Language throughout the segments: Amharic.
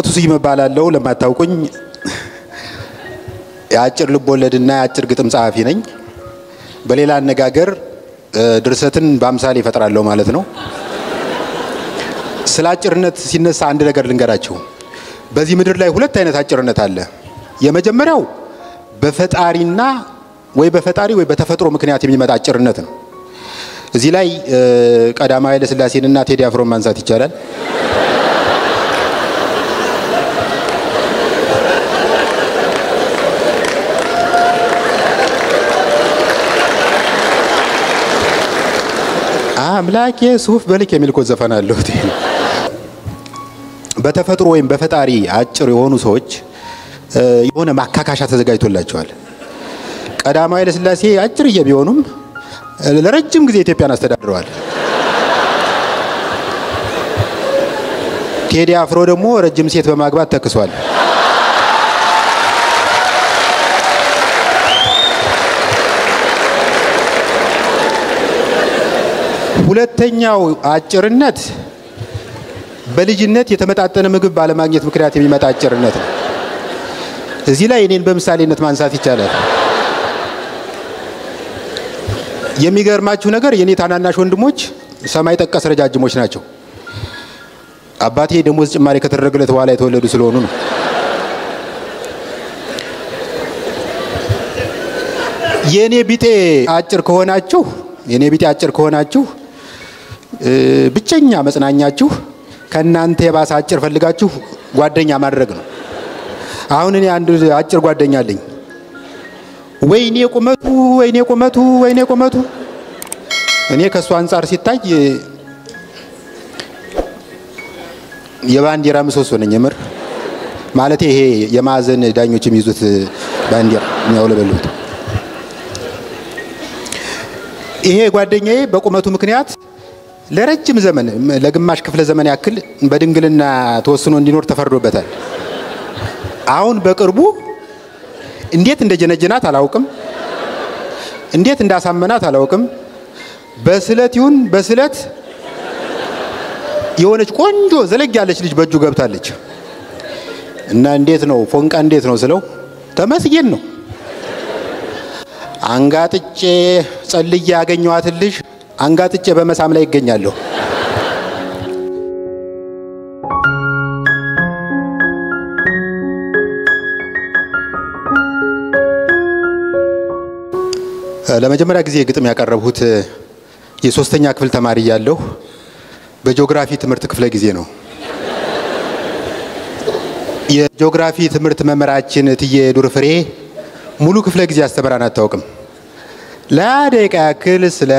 በእውቀቱ ስዩም እባላለሁ። ለማታውቁኝ የአጭር ልቦለድና የአጭር ግጥም ጸሐፊ ነኝ። በሌላ አነጋገር ድርሰትን በአምሳሌ እፈጥራለሁ ማለት ነው። ስለ አጭርነት ሲነሳ አንድ ነገር ልንገራችሁ። በዚህ ምድር ላይ ሁለት አይነት አጭርነት አለ። የመጀመሪያው በፈጣሪና ወይ በፈጣሪ ወይ በተፈጥሮ ምክንያት የሚመጣ አጭርነት ነው። እዚህ ላይ ቀዳማዊ ኃይለ ሥላሴንና ቴዲ አፍሮን ማንሳት ይቻላል። አምላኬ ሱፍ በልክ የሚል እኮ ዘፈን አለው። በተፈጥሮ ወይም በፈጣሪ አጭር የሆኑ ሰዎች የሆነ ማካካሻ ተዘጋጅቶላቸዋል። ቀዳማዊ ኃይለ ሥላሴ አጭርዬ ቢሆኑም ለረጅም ጊዜ ኢትዮጵያን አስተዳድረዋል። ቴዲ አፍሮ ደግሞ ረጅም ሴት በማግባት ተክሷል። ሁለተኛው አጭርነት በልጅነት የተመጣጠነ ምግብ ባለማግኘት ምክንያት የሚመጣ አጭርነት ነው። እዚህ ላይ እኔን በምሳሌነት ማንሳት ይቻላል። የሚገርማችሁ ነገር የኔ ታናናሽ ወንድሞች ሰማይ ጠቀስ ረጃጅሞች ናቸው። አባቴ ደሞዝ ጭማሪ ከተደረገለት በኋላ የተወለዱ ስለሆኑ ነው። የኔ ቢጤ አጭር ከሆናችሁ የኔ ቢጤ አጭር ከሆናችሁ ብቸኛ መጽናኛችሁ ከእናንተ የባሰ አጭር ፈልጋችሁ ጓደኛ ማድረግ ነው። አሁን እኔ አንድ አጭር ጓደኛ አለኝ። ወይኔ ቁመቱ፣ ወይኔ ቁመቱ፣ ወይኔ ቁመቱ። እኔ ከእሱ አንጻር ሲታይ የባንዲራ ምሰሶ ነኝ። የምር ማለት ይሄ የማዕዘን ዳኞች የሚይዙት ባንዲራ የሚያውለበልቡት። ይሄ ጓደኛዬ በቁመቱ ምክንያት ለረጅም ዘመን፣ ለግማሽ ክፍለ ዘመን ያክል በድንግልና ተወስኖ እንዲኖር ተፈርዶበታል። አሁን በቅርቡ እንዴት እንደጀነጀናት አላውቅም፣ እንዴት እንዳሳመናት አላውቅም። በስለት ይሁን በስለት የሆነች ቆንጆ ዘለግ ያለች ልጅ በእጁ ገብታለች። እና እንዴት ነው ፎንቃ እንዴት ነው ስለው ተመስገን ነው፣ አንጋጥጬ ጸልዬ ያገኘኋትን ልጅ አንጋጥጬ በመሳም ላይ ይገኛለሁ። ለመጀመሪያ ጊዜ ግጥም ያቀረብሁት የሶስተኛ ክፍል ተማሪ እያለሁ በጂኦግራፊ ትምህርት ክፍለ ጊዜ ነው። የጂኦግራፊ ትምህርት መምህራችን እትዬ ዱርፍሬ ሙሉ ክፍለ ጊዜ አስተምራን አታውቅም። ለደቂቃ ያክል ስለ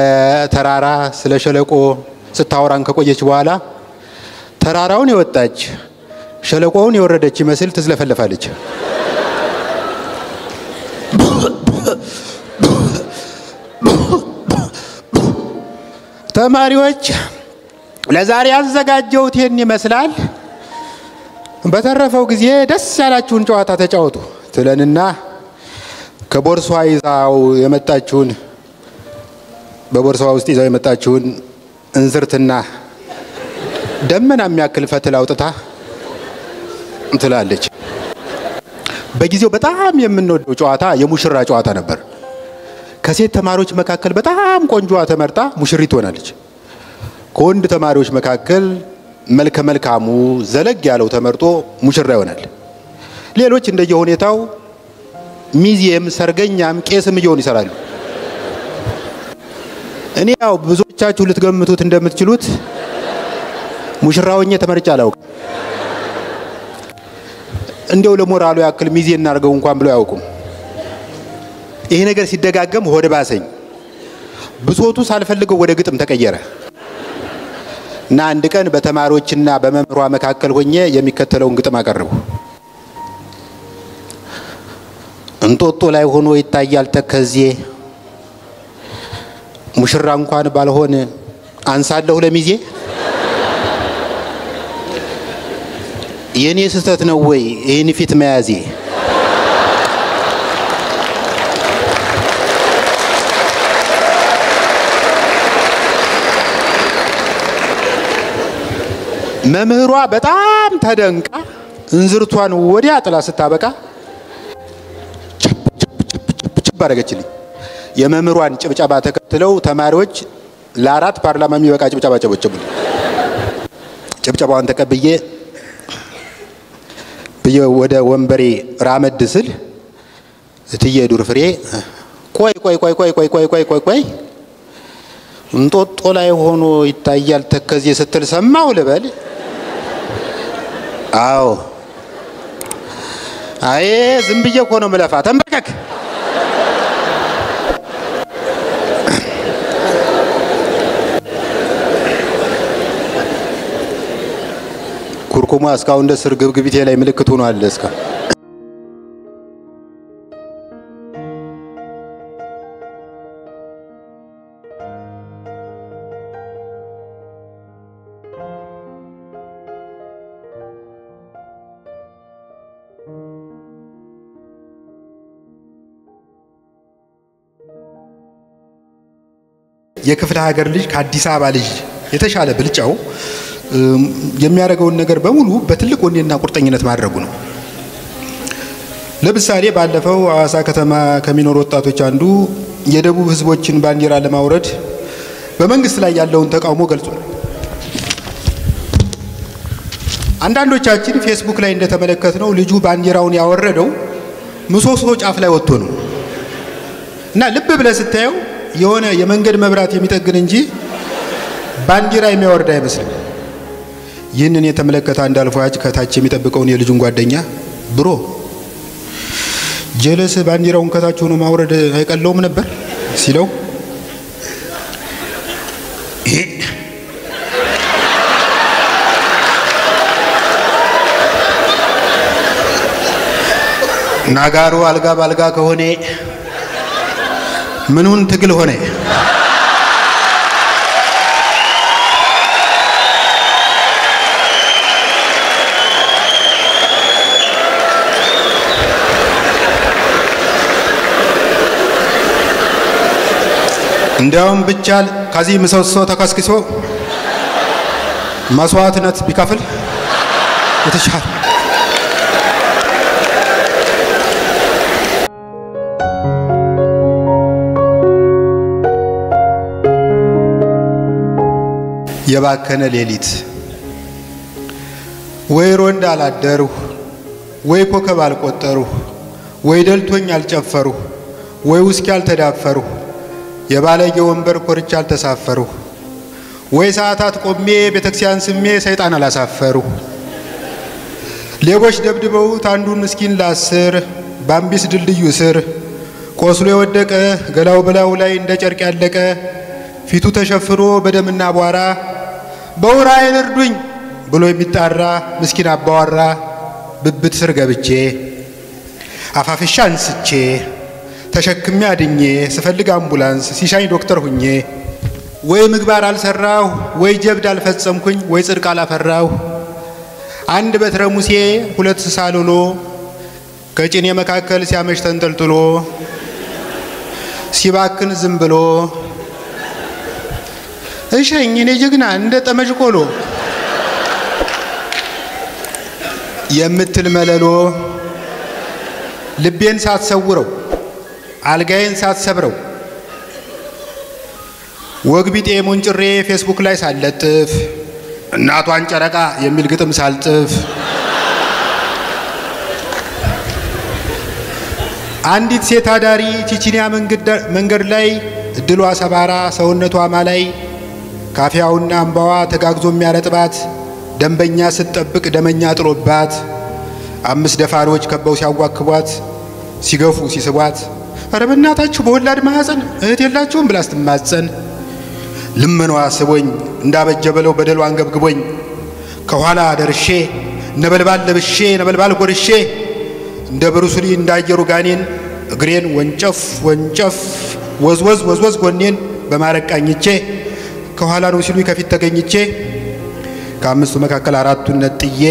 ተራራ፣ ስለ ሸለቆ ስታወራን ከቆየች በኋላ ተራራውን የወጣች ሸለቆውን የወረደች ይመስል ትዝለፈለፋለች። ተማሪዎች፣ ለዛሬ ያዘጋጀሁት ይህን ይመስላል። በተረፈው ጊዜ ደስ ያላችሁን ጨዋታ ተጫወቱ ትለንና ከቦርሷ ይዛው የመጣችውን በቦርሳዋ ውስጥ ይዛው የመጣችውን እንዝርትና ደመና የሚያክል ፈትል አውጥታ ትላለች። በጊዜው በጣም የምንወደው ጨዋታ የሙሽራ ጨዋታ ነበር። ከሴት ተማሪዎች መካከል በጣም ቆንጆዋ ተመርጣ ሙሽሪት ትሆናለች። ከወንድ ተማሪዎች መካከል መልከ መልካሙ ዘለግ ያለው ተመርጦ ሙሽራ ይሆናል። ሌሎች እንደየሁኔታው ሚዜም፣ ሰርገኛም፣ ቄስም እየሆኑ ይሰራሉ። እኔ ያው ብዙዎቻችሁ ልትገምቱት እንደምትችሉት ሙሽራ ሆኜ ተመርጬ አላውቅም። እንዲያው ለሞራሉ ያክል ሚዜ እናድርገው እንኳን ብለው አያውቁም። ይሄ ነገር ሲደጋገም ሆድ ባሰኝ። ብሶቱ ሳልፈልገው ወደ ግጥም ተቀየረ እና አንድ ቀን በተማሪዎችና በመምህሯ መካከል ሆኜ የሚከተለውን ግጥም አቀረቡ። እንጦጦ ላይ ሆኖ ይታያል ተከዜ፣ ሙሽራ እንኳን ባልሆን አንሳለሁ ለሚዜ። የኔ ስህተት ነው ወይ ይህን ፊት መያዜ? መምህሯ በጣም ተደንቃ እንዝርቷን ወዲያ ጥላ ስታበቃ ቸብ ቸብ ቸብ ቸብ ቸብ አደረገችልኝ። የመምህሯን ጭብጨባ ተከትለው ተማሪዎች ለአራት ፓርላማ የሚበቃ ጭብጨባ ጨበጨቡልኝ። ጭብጨባዋን ተቀብዬ ብዬ ወደ ወንበሬ ራመድ ስል እትዬ ዱር ፍሬ ቆይ ቆይ ቆይ ቆይ ቆይ ቆይ ቆይ ቆይ ቆይ እንጦጦ ላይ ሆኖ ይታያል ተከዜ ስትል ሰማሁ ልበል? አዎ። አይ ዝም ብዬ እኮ ነው ምለፋ። ተንበርከክ። ኩርኩማ እስካሁን ድረስ እርግብግቢቴ ላይ ምልክት ሆኗል። እስካሁን የክፍለ ሀገር ልጅ ከአዲስ አበባ ልጅ የተሻለ ብልጫው የሚያደርገውን ነገር በሙሉ በትልቅ ወኔና ቁርጠኝነት ማድረጉ ነው። ለምሳሌ ባለፈው ሐዋሳ ከተማ ከሚኖሩ ወጣቶች አንዱ የደቡብ ሕዝቦችን ባንዲራ ለማውረድ በመንግስት ላይ ያለውን ተቃውሞ ገልጿል። አንዳንዶቻችን ፌስቡክ ላይ እንደተመለከትነው ልጁ ባንዲራውን ያወረደው ምሰሶ ጫፍ ላይ ወጥቶ ነው እና ልብ ብለህ ስታየው የሆነ የመንገድ መብራት የሚጠግን እንጂ ባንዲራ የሚያወርድ አይመስልም። ይህንን የተመለከተ አንድ አልፎ ከታች የሚጠብቀውን የልጁን ጓደኛ bro ጀለስ ባንዲራውን ከታች ሆኖ ማውረድ አይቀለውም ነበር ሲለው ናጋሩ አልጋ ባልጋ ከሆነ ምኑን ትግል ሆነ? እንዲያውም ብቻል ከዚህ ምሰሶ ተከስክሶ መስዋዕትነት ቢከፍል የተሻለ። የባከነ ሌሊት ወይ ሮንድ አላደርሁ፣ ወይ ኮከብ አልቆጠርሁ፣ ወይ ደልቶኝ አልጨፈርሁ፣ ወይ ውስኪ አልተዳፈርሁ፣ የባለጌ ወንበር ኮርቻ አልተሳፈርሁ፣ ወይ ሰዓታት ቆሜ ቤተክርስቲያን ስሜ ሰይጣን አላሳፈርሁ። ሌቦች ደብድበውት አንዱን ምስኪን ላስር ባምቢስ ድልድዩ ስር ቆስሎ የወደቀ ገላው በላዩ ላይ እንደ ጨርቅ ያለቀ ፊቱ ተሸፍኖ በደምና አቧራ በውራይል እርዱኝ ብሎ የሚጣራ ምስኪን አባወራ ብብት ስር ገብቼ አፋፍሻ አንስቼ ተሸክሜ አድኜ ስፈልግ አምቡላንስ ሲሻኝ ዶክተር ሁኜ ወይ ምግባር አልሰራሁ፣ ወይ ጀብድ አልፈጸምኩኝ፣ ወይ ጽድቅ አላፈራሁ። አንድ በትረ ሙሴ ሁለት ሳሎሎ ከጭኔ መካከል ሲያመሽ ተንጠልጥሎ ሲባክን ዝም ብሎ እሸኝ እኔ ጀግና እንደ ጠመዥ ቆሎ የምትል መለሎ ልቤን ሳትሰውረው አልጋዬን ሳትሰብረው ወግ ቢጤ ሞንጭሬ ፌስቡክ ላይ ሳልለጥፍ እናቷን ጨረቃ የሚል ግጥም ሳልጽፍ አንዲት ሴት አዳሪ ቺቺኒያ መንገድ ላይ እድሏ ሰባራ ሰውነቷ ማላይ ካፊያውና አምባዋ ተጋግዞ የሚያረጥባት ደንበኛ ስትጠብቅ ደመኛ ጥሎባት አምስት ደፋሪዎች ከበው ሲያዋክቧት ሲገፉ ሲስቧት ኧረ በእናታችሁ በወላድ ማህፀን እህት የላችሁም ብላ ስትማጸን ልመናዋ ስቦኝ እንዳበጀ በለው በደሏ አንገብግቦኝ ከኋላ ደርሼ ነበልባል ለብሼ ነበልባል ጎርሼ እንደ ብሩስሊ እንዳየሩ ጋኔን እግሬን ወንጨፍ ወንጨፍ ወዝወዝ ወዝወዝ ጎኔን በማረግ ቃኝቼ ከኋላ ነው ሲሉ ከፊት ተገኝቼ ከአምስቱ መካከል አራቱን ነጥዬ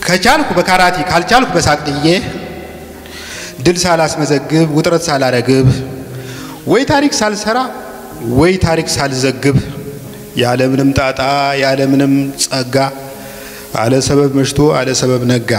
ከቻልኩ በካራቲ ካልቻልኩ በሳቅ ጥዬ ድል ሳላስመዘግብ ውጥረት ሳላረግብ ወይ ታሪክ ሳልሰራ ወይ ታሪክ ሳልዘግብ ያለምንም ጣጣ ያለምንም ጸጋ፣ አለ ሰበብ መሽቶ አለ ሰበብ ነጋ።